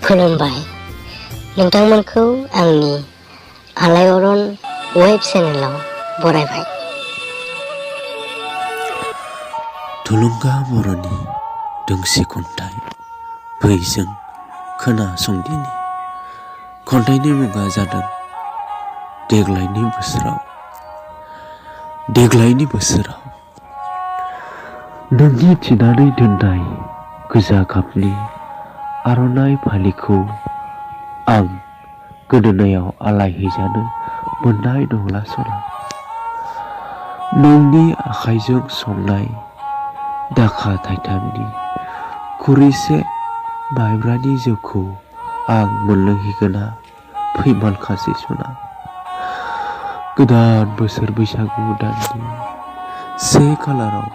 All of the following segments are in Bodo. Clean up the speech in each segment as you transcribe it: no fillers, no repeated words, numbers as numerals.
खुलुमबाय नोंथांमोनखौ आंनि आलायारन वेब चेनेलाव बरायबाय। थुलुंगा बर'नि दोंसे खन्थाइ फैजों खोनासंदिनि। खन्थाइनि मुङा जादों देग्लायनि बोसोराव नोंनि थिनानै दोननाय गोजा गाबनि आर'नाइ फालिखौ आं गोदोनायाव आलायहैजानो मोननाय नंला सना। नोंनि आखाइजों संनाय दाखा थाइथामनि खुरैसे माइब्रानि जौखौ आं मोनलोंहैगोना फैमालखासै सना। गोदान बोसोर बैसागु दाननि 1 खालाराव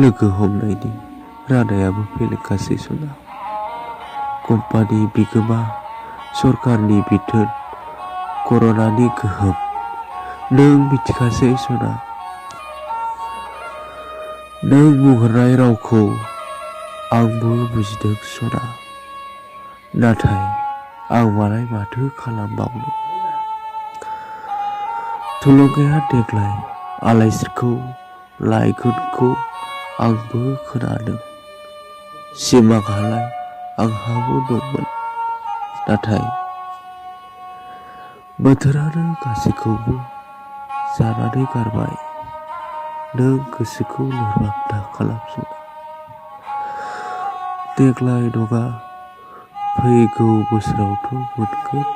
लोगो हमनायनि रादायाबो फैलेखासै सना। कम्पानि बिगोमा सरकारनि बिथोन कर'नानि गोहोम नों मिथिखासै सना। नों बुंहरनाय रावखौ आंबो बुजिदों सना। नाथाय आं मालाय माथो खालामबावनो। थुलुंगाया देग्लाय आलायस्रिखौ लायगोनखौ आंबो खोनादों। सिमांहालाय आंहाबो दंमोन। नाथाय बोथोरानो गासैखौबो जानानै गारबाय। नों गोसोखौ लोरबां दा खालाम सना। देग्लाय नङा फैगौ बोसोरावथ' मोनगोन